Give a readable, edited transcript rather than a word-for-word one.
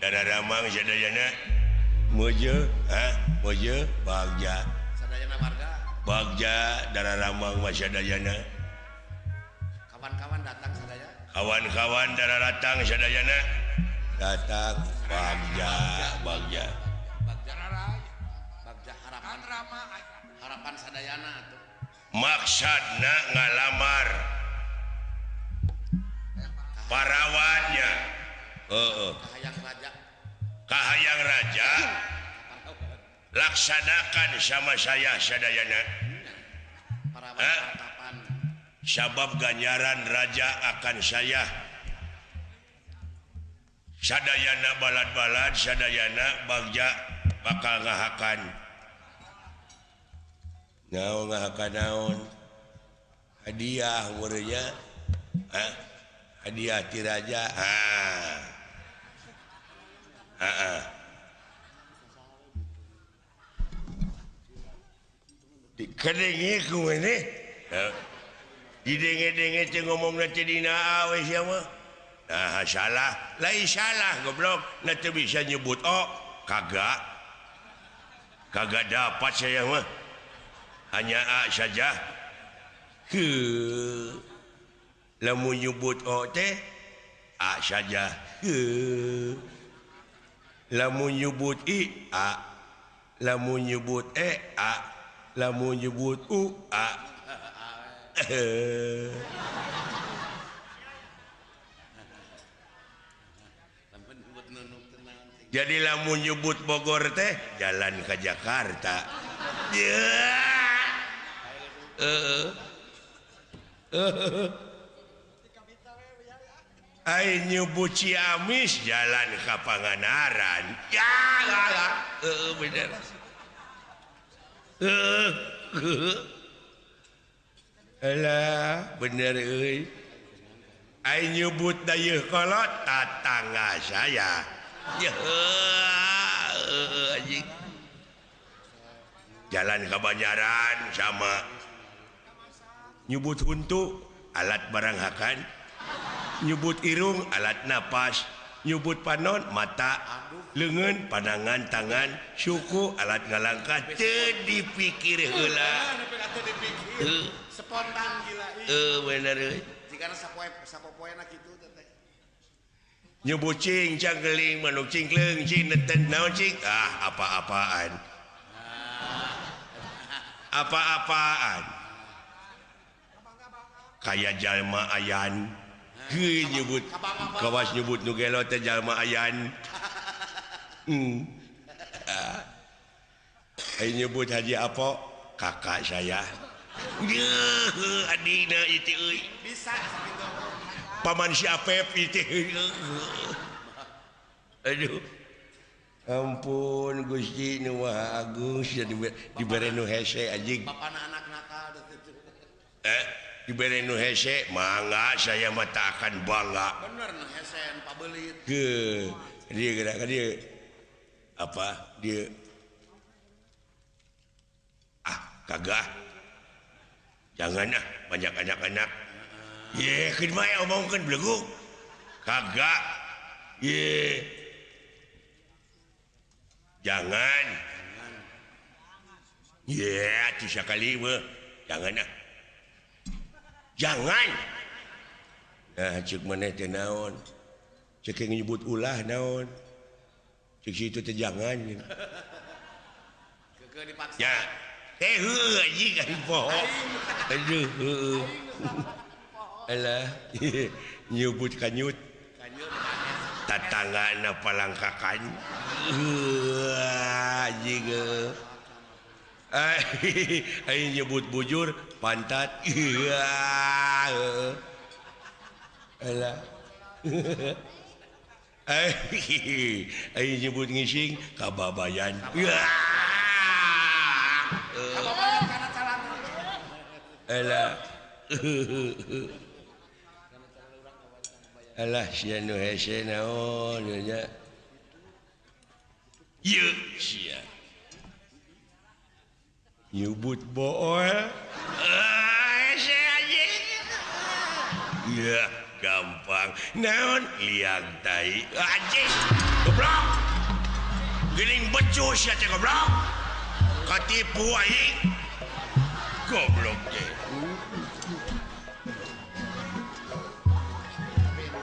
Dara Ramang sadayana Mojo ha Mojo Bagja sadayana warga Bagja Dara Ramang mah sadayana kawan-kawan datang sadaya kawan-kawan dara datang sadayana datang Bagja Bagja Bagja Bagja harapan harapan sadayana atuh maksudna ngalamar parawannya heeh kahayang raja kahayang raja laksanakan sama saya sadayana parawan sabab ganjaran raja akan saya sadayana balad-balad sadayana bagja bakal ngahakan naon ngahakan naon hadiah meureunnya ha hadiah ti raja ha heeh dikedengi ku maneh didenge-denge teh ngomongna teh dina we sia mah nah salah lain salah goblok na teu bisa nyebut oh kagak kagak dapat saya mah hanya A saja heuh lamun nyebut O teh A saja heuh lamun nyebut I A lamun nyebut E A lamun nyebut U A jadi lamun nyebut Bogor teh jalan ke Jakarta ai nyebut Ciamis jalan ke Pangandaran ya bener alah bener euy ai nyebut dayeuh kolot tatangga saya anjing jalan ke Banjaran sama nyebut huntu alat barang hakan nyebut irung alat napas nyebut panon mata leungeun pandangan tangan suku alat ngalangkah teu dipikir heula spontan gila bener euy jigana sapopoena kitu teh nyebut cing cangkeling manuk cingkleung cing neten naon cing ah apa-apaan apa-apaan kaya jalma ayan heuh nyebut kawas nyebut nu gelo teh jalma ayan ai nyebut Haji Apo kakak saya yeuh adina itu euy bisa sakitu paman si Apep itu aduh ampun Gusti nu Maha Agung sia dibere nu hese anjing bapana anak nakal dibere nu hese mangga saya mah tak akan bangga bener nu hese pabelit heuh dia geura dia apa dia ah kagak jangan ah banyak anak-anak ye keun bae omongkeun belegug kagak ye jangan ye atuh sakali mah jangan ah jangan nah ceuk maneh teh naon ceuk nyebut ulah naon ceuk situ teh jangan keukeuh dipaksa ya teh heuh anjing aing poho aduh heuh alah nyebut kanyut tatanggana palangkakan anjing aing nyebut bujur pantat alah aing nyebut ngising kababayan kababayan kana calana alah alah sia nu hese naon nya ieu sia nyebut bool hese anjing iya. Gampang naon liang tai anjing goblok geuning becus ya teh goblok katipu aing goblok teh.